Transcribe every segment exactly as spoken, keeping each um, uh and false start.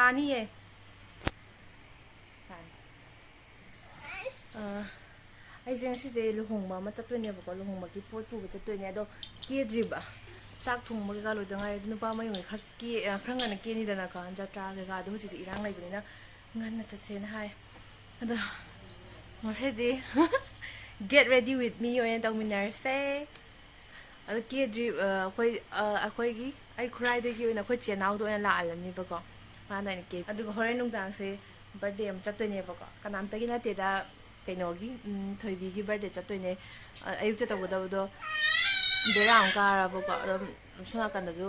ꯑꯅꯤꯌꯦ꯫ ꯑꯥ, ꯑꯩꯁꯦ ꯉꯁꯤꯁꯦ ꯂꯨꯍꯣꯡꯕ ꯑꯃ ꯆꯠꯇꯣꯏꯅꯦꯕꯀꯣ, ꯂꯨꯍꯣꯡꯕꯒꯤ ꯄꯣꯠ ꯄꯨꯕ ꯆꯠꯇꯣꯏꯅꯦ꯫ ꯑꯗꯣ ꯀꯦꯗ꯭ꯔꯤꯕ, ꯆꯥꯛ ꯊꯣꯡꯕ ꯀꯩꯀꯥ ꯂꯣꯏꯗ ꯉꯥꯏꯔꯤ꯫ ꯑꯗꯨ ꯅꯨꯄꯥ ꯃꯌꯨꯝꯒꯤ ꯈꯔ ꯀꯦ-, ꯑ, ꯈꯔ ꯉꯟꯅ ꯀꯦꯅꯤꯗꯅꯀꯣ, ꯖꯇ꯭ꯔꯥ ꯀꯩꯀꯥ꯫ ꯑꯗꯣ ꯍꯧꯖꯤꯛꯁꯦ ꯏꯔꯥꯡ ꯂꯩꯕꯅꯤꯅ ꯉꯟꯅ ꯆꯠꯁꯦꯅ ꯍꯥꯏ꯫ ꯑꯗꯣ ꯉꯁꯤꯗꯤ get ready with me ꯑꯣꯏꯅ ꯇꯧꯃꯤꯟꯅꯔꯁꯦ꯫ ꯑꯗꯣ ꯀꯦꯗ꯭ꯔꯤ-, ꯑ, ꯑꯩꯈꯣꯏ, ꯑ, ꯑꯩꯈꯣꯏꯒꯤ, ꯑꯩ ꯈꯨꯔꯥꯏꯗꯒꯤ ꯑꯣꯏꯅ ꯑꯩꯈꯣꯏ ꯆꯦ ꯅꯥꯎꯗ ꯑꯣꯏꯅ ꯂꯥꯛꯍꯜꯂꯅꯤꯕꯀꯣ꯫ ꯃꯥꯅ ꯑꯣꯏꯅ ꯀꯦ-, ꯑꯗꯨꯒ ꯍꯣꯔꯦꯟ ꯅꯨꯡꯗꯥꯡꯁꯦ birthday ꯑꯃ ꯆꯠꯇꯣꯏꯅꯦꯕꯀꯣ꯫ ꯀꯅꯥꯝꯇꯒꯤ ꯅꯠꯇꯦꯗ, ꯀꯩꯅꯣꯒꯤ, ꯎꯝ, ꯊꯣꯏꯕꯤꯒꯤ birthday ꯆꯠꯇꯣꯏꯅꯦ꯫ ꯑ, ꯑꯌꯨꯛꯇ ꯇꯧꯒꯗꯕꯗꯣ ꯕꯦꯔꯥ ꯑꯃ ꯀꯥꯔꯕꯀꯣ꯫ ꯑꯗꯨꯝ ꯁꯣꯝ ꯅꯥꯀꯟꯗꯁꯨ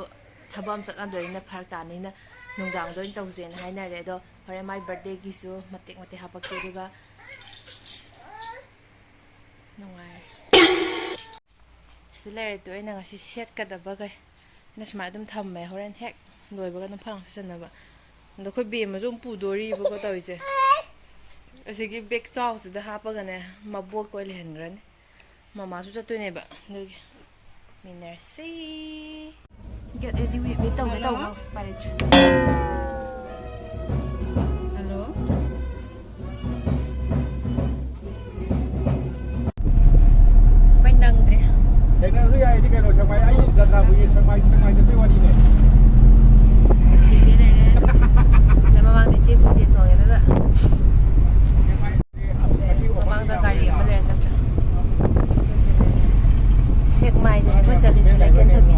ꯊꯕꯛ ꯑꯃ ꯆꯠꯅꯗꯣꯏꯅꯤꯅ ꯐꯔꯛ ꯇꯥꯅꯤꯅ ꯅꯨꯡꯗꯥꯡꯗ ꯑꯣꯏꯅ ꯇꯧꯁꯦꯅ ꯍꯥꯏꯅꯔꯦ꯫ ꯑꯗꯣ ꯍꯣꯔꯦꯟ ꯃꯥꯏ birthdayꯒꯤꯁꯨ ꯃꯇꯦꯛ ꯃꯇꯦꯛ ꯍꯥꯄꯛꯀꯦ꯫ ꯑꯗꯨꯒ ꯅꯨꯡꯉꯥꯏꯔꯦ꯫ ꯁꯤꯗ ꯂꯩꯔꯦ ꯇꯣ ꯑꯩꯅ ꯉꯁꯤ ꯁꯦꯠꯀꯗꯕꯈꯩ꯫ ꯑꯩꯅ ꯁꯨꯃꯥꯏꯅ ꯑꯗꯨꯝ ꯊꯝꯃꯦ, ꯍꯣꯔꯦꯟ ꯍꯦꯛ ꯂꯣꯏꯕꯒ ꯑꯗꯨꯝ ꯐꯠ ꯂꯥꯎ ꯁꯦꯠꯆꯟꯅꯕ꯫ ꯑꯗꯣ ꯑꯩꯈꯣꯏ ꯕꯦꯝꯃꯁꯨ ꯑꯃꯨꯛ ꯄꯨꯗꯣꯔꯤꯕꯀꯣ ꯇꯧꯔꯤꯁꯦ꯫ ꯑꯁꯤꯒꯤ bag ꯆꯥꯎꯁꯤꯗ ꯍꯥꯞꯄꯒꯅꯦ ꯃꯕꯣꯛꯀ ꯑꯣꯏ ꯂꯩꯍꯟꯈ꯭ꯔꯅꯤ꯫ ꯃꯃꯥꯁꯨ ꯆꯠꯇꯣꯏꯅꯦꯕ ꯑꯗꯨꯒꯤ꯫ ꯃꯤꯟꯅꯔꯁꯤ꯫ Get ready with me ꯇꯧꯒꯦ ꯇꯧꯕ꯫ ꯎꯄꯥꯏ ꯂꯩꯇ꯭ꯔꯦ꯫ ꯍꯜꯂꯣ꯫ ꯑꯩꯈꯣꯏ ꯅꯪꯗ꯭ꯔꯦ꯫ ꯀꯩꯅꯣꯁꯨ ꯌꯥꯏꯗꯤ ꯀꯩꯅꯣ, ꯁꯦꯛꯃꯥꯏ, ꯑꯩ ꯖꯇ꯭ꯔꯥꯕꯨ ꯌꯦꯡ ꯁꯦꯛꯃꯥꯏ, ꯁꯦꯛꯃꯥꯏ ꯆꯠꯄꯩ ꯋꯥꯔꯤꯅꯦ꯫ ꯊꯤꯒꯦ ꯂꯩꯔꯦ꯫ ꯑꯗ ꯃꯃꯥꯡꯗ ꯏꯆꯦ ꯄꯨꯡ ꯆꯦꯟ ꯊꯣꯡꯉꯦ ꯑꯗꯨꯒ꯫ ꯃꯃꯥꯡꯗ ꯒꯥꯔꯤ ꯑꯃ ꯂꯩꯔ ꯆꯠꯇ꯭ꯔꯥ? ꯁꯦꯛꯃꯥꯏꯗꯅꯦ ꯑꯩꯈꯣꯏ ꯆꯠꯂꯤꯁꯦ, ꯂꯩꯀꯦꯟꯊꯕꯤ꯫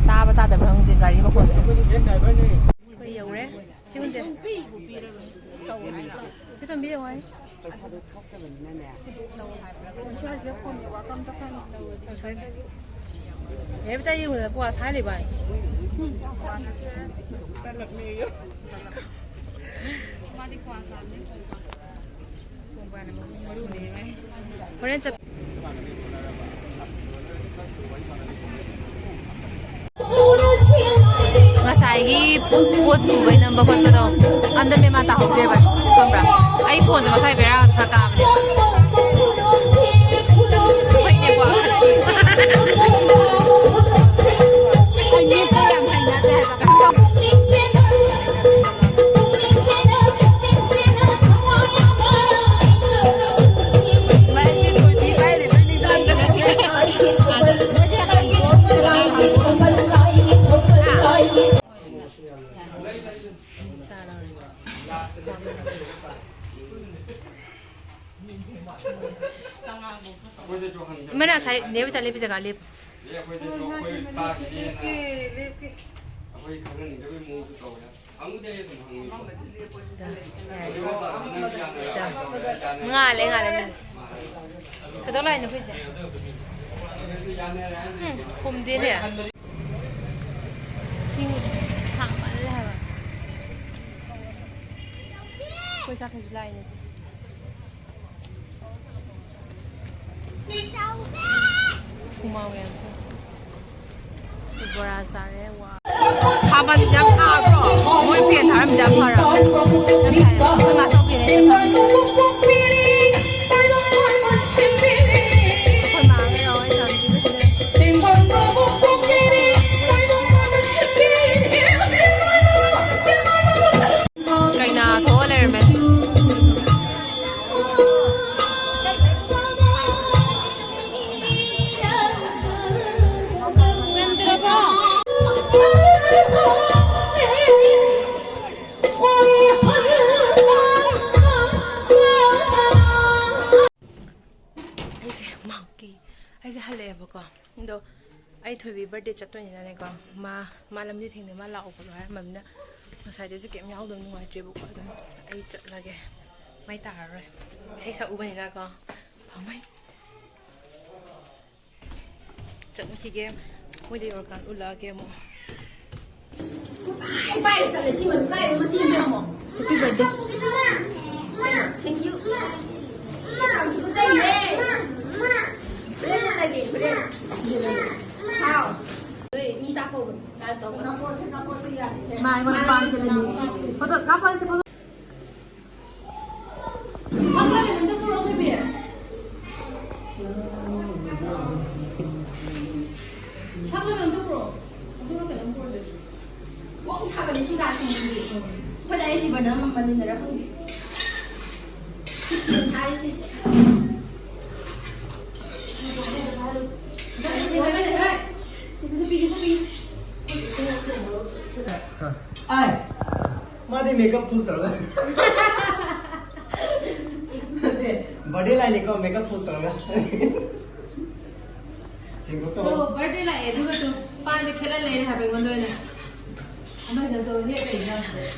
ꯇꯥꯕ ꯇꯥꯗꯕ꯭ꯔꯥ ꯈꯪꯗꯦ ꯒꯥꯔꯤ ꯃꯈꯣꯟꯁꯦ꯫ ꯑꯩꯈꯣꯏ ꯌꯧꯔꯦ꯫ ꯆꯤꯡꯁꯦ꯫ ꯁꯤ ꯇꯣꯝꯕꯤ ꯌꯦꯡꯉꯣ ꯍꯥꯏ꯫ ꯔꯦꯕꯤꯇꯥ ꯌꯦꯡꯉꯨꯗꯅ ꯀ꯭ꯋꯥ ꯁꯥꯔꯤꯕ꯫ ꯍꯣꯔꯦꯟ ꯆꯠ-, ꯉꯁꯥꯏꯒꯤ ꯄꯣꯠ ꯄꯨꯕꯩ ꯅꯝꯕ ꯈꯣꯠꯄꯗꯣ ꯑꯝꯇ ꯃꯦꯟ ꯃꯥꯟ ꯇꯥꯍꯧꯗ꯭ꯔꯦꯕ, ꯈꯪꯕ꯭ꯔꯥ? ꯑꯩ ꯐꯣꯟꯁꯦ ꯉꯁꯥꯏ ꯕꯦꯔꯥ ꯈꯔ ꯀꯥꯕꯅꯦ꯫ ꯑꯩꯈꯣꯏ network ꯈꯔ ꯑꯩ ꯃꯤꯠꯇ ꯌꯥꯝ ꯍꯩꯅꯗꯦ ꯍꯥꯏꯕ꯫ ꯏꯃꯥꯅ ꯉꯁꯥꯏ ꯅꯦꯕ ꯆꯠꯂꯦ ꯖꯒꯥ ꯂꯦꯞꯄꯨ꯫ ꯑꯦ, ꯑꯩꯈꯣꯏꯗꯤ ꯑꯩꯈꯣꯏ ꯇꯥꯈꯤꯅꯦꯅ ꯑꯩꯈꯣꯏ ꯈꯪꯍꯟꯅꯤꯡꯗꯕꯒꯤ ꯃꯑꯣꯡꯁꯨ ꯇꯧꯋꯦ꯫ ꯍꯪꯕꯗꯤ ꯑꯩ ꯑꯗꯨꯝ ꯍꯪꯉꯤ꯫ ꯉꯥꯜꯂꯦ, ꯉꯥꯜꯂꯦ꯫ ꯀꯩꯗꯧ ꯂꯥꯛꯏꯅꯣ ꯑꯩꯈꯣꯏꯁꯦ? ꯎꯝ, ꯈꯨꯝꯗꯦꯅꯦ꯫ ꯏꯁꯤꯡ ꯁꯥꯃꯜꯂꯦ ꯍꯥꯏꯕ꯫ ꯑꯩꯈꯣꯏ ꯆꯥꯛ ꯊꯣꯡꯁꯨ ꯂꯥꯛꯏꯅꯦ꯫ ꯍꯨꯃꯥꯡ ꯃꯌꯥꯝꯁꯦ꯫ ꯕꯣꯔꯥ ꯆꯥꯔꯦ꯫ ꯋꯥ꯫ ꯁꯥꯃꯟ-, ꯌꯥꯝ ꯁꯥꯕ꯭ꯔꯣ? ꯃꯣꯏ ꯐꯦꯟ ꯊꯥꯔꯝꯃꯤꯁꯦ ꯌꯥꯝ ꯐꯔꯕꯅꯦ꯫ ꯌꯥꯝ ꯁꯥꯏ꯫ ꯑꯩꯈꯣꯏ ꯃꯥꯆꯧꯕꯤꯅꯦ ꯁꯤ ꯐꯝꯃꯤꯁꯦ꯫ ꯑꯩꯈꯣꯏ ꯃꯥꯒ ꯌꯥꯎꯋꯦ ꯏꯆꯥꯅꯨꯄꯤꯒ ꯁꯤꯗ꯫ ꯀꯩꯅꯥ ꯊꯣꯛꯑ ꯂꯩꯔꯝꯃꯦ꯫ ꯑꯩꯁꯦ ꯃꯥꯀꯤ ꯑꯩꯁꯦ ꯍꯜꯂꯛꯑꯦꯕꯀꯣ꯫ ꯑꯗꯣ ꯑꯩ ꯊꯣꯏꯕꯤ ꯕꯥꯔꯗꯦ ꯆꯠꯇꯣꯏꯅꯤꯅꯅꯦꯀꯣ, ꯃꯥ, ꯃꯥ ꯂꯝꯖꯦ ꯊꯦꯡꯅꯩ, ꯃꯥ ꯂꯥꯛꯑꯣ ꯈꯣꯠꯂꯣ ꯍꯥꯏꯔꯝꯃꯕꯅꯤꯅ ꯉꯁꯥꯏꯗꯩꯁꯨ ꯀꯩꯝ ꯌꯥꯎꯗꯕ ꯅꯨꯡꯉꯥꯏꯇ꯭ꯔꯦꯕꯀꯣ꯫ ꯑꯗꯨꯝ ꯑꯩ ꯆꯠꯂꯒꯦ, ꯃꯩ ꯇꯥꯔꯔꯣꯏ, ꯏꯁꯩ ꯁꯛꯎꯕꯅꯤꯅꯀꯣ꯫ ꯐꯝꯃꯩ꯫ ꯆꯠꯈꯤꯒꯦ꯫ ꯃꯣꯏꯗ ꯌꯧꯔꯀꯥꯟꯗ ꯎꯠꯂꯛꯑꯒꯦ ꯑꯃꯨꯛ꯫ ꯄꯥꯏ ꯄꯥꯏ ꯆꯠꯂꯦ ꯁꯤ ꯃꯆꯥ ꯃꯆꯤꯟꯗꯤ ꯑꯃꯨꯛ꯫ Happy birthday꯫ Thank you꯫ ꯍꯣꯔꯦꯟ ꯎꯠꯂꯒꯦ, ꯍꯣꯔꯦꯟ꯫ ꯍꯥꯎ꯫ ꯅꯣꯏ ꯃꯤ ꯆꯥꯛ ꯀꯧꯕ꯫ ꯆꯥꯔꯖ ꯇꯧꯕ꯫ ꯃꯥ ꯑꯩꯉꯣꯟꯗ ꯄꯥꯝꯗꯅꯅꯤ꯫ ꯐꯣꯇꯣ ꯀꯥꯞꯄ ꯅꯠꯇꯦ, ꯐꯣꯇꯣ꯫ ꯐꯛꯂ ꯀꯩꯅꯣꯝꯇ ꯄꯨꯔꯛꯑꯣ, ꯊꯣꯏꯕꯤ꯫ ꯐꯛꯂ ꯀꯩꯅꯣꯝꯇ ꯄꯨꯔꯛꯑꯣ꯫ ꯑꯗꯨꯒ ꯀꯩꯅꯣꯝ ꯄꯨꯔꯛꯑꯣ꯫ ꯋꯥꯡ ꯁꯥꯕꯅꯦ ꯁꯤ ꯀꯥꯁꯤꯡꯁꯤꯗꯤ꯫ ꯑꯩꯈꯣꯏ ꯂꯥꯏꯔꯤꯛꯁꯤ ꯕꯔꯅꯔ ꯃꯅꯤꯟꯅꯔ ꯈꯪꯗꯦ꯫ ꯊꯥꯔꯤꯁꯤ꯫ ꯁꯤꯁꯨ ꯄꯤꯒꯦ, ꯁꯤ ꯄꯤꯒꯦ꯫ ꯑꯥꯏ꯫ ꯃꯥꯗꯤ ꯃꯦꯀꯞ ꯐꯨꯜ ꯇꯧꯔꯒ꯫ ꯅꯠꯇꯦ, ꯕꯥꯔꯗꯦ ꯂꯥꯏꯅꯤꯀꯣ, ꯃꯦꯀꯞ ꯐꯨꯜ ꯇꯧꯔꯒ꯫ ꯑꯣ, ꯕꯥꯔꯗꯦ ꯂꯥꯛꯑꯦ, ꯑꯗꯨꯒ ꯇꯨ ꯄꯥꯟꯁꯦ ꯈꯦꯠꯂ ꯂꯩꯔꯦ ꯍꯥꯏꯕ ꯑꯩꯉꯣꯟꯗ ꯑꯣꯏꯅ꯫ ꯑꯃꯁꯤꯅ ꯇꯧ, ꯂꯦꯞ ꯂꯩ,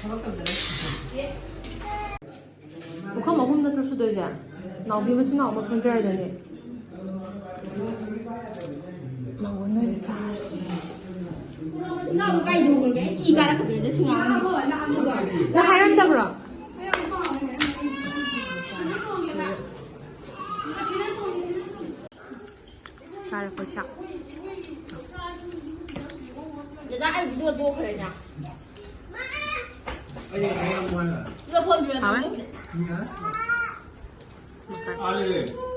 ꯊꯕꯛ ꯇꯧꯗꯕ꯫ ꯄꯨꯈꯝ ꯑꯍꯨꯝ ꯅꯠꯇ꯭ꯔꯣ ꯁꯨꯗꯣꯏꯁꯦ? ꯅꯥꯎꯕꯤ ꯃꯆꯤꯟ ꯃꯅꯥꯎ ꯑꯃ ꯐꯪꯖꯔꯗꯅꯦ꯫ ꯃꯥꯡꯒꯣꯟ ꯅꯣꯏꯗ ꯆꯥꯔꯁꯤ꯫ ꯅꯪ ꯀꯥꯏꯗꯧꯈ꯭ꯔꯒꯦ? ꯑꯩ ꯏ ꯀꯥꯔꯛꯀꯗꯧꯔꯦꯗ ꯁꯤ ꯉꯥꯡꯉꯒ꯫ ꯅꯪ ꯍꯥꯏꯔꯝꯗꯕ꯭ꯔꯣ? ꯆꯥꯔꯦ ꯑꯩꯈꯣꯏ ꯆꯥꯛ꯫ ꯗꯗꯥ, ꯑꯩ ꯚꯤꯗꯤꯑꯣ ꯇꯣꯛꯈ꯭ꯔꯦꯅꯦ꯫ ꯍꯥꯎꯋꯦ꯫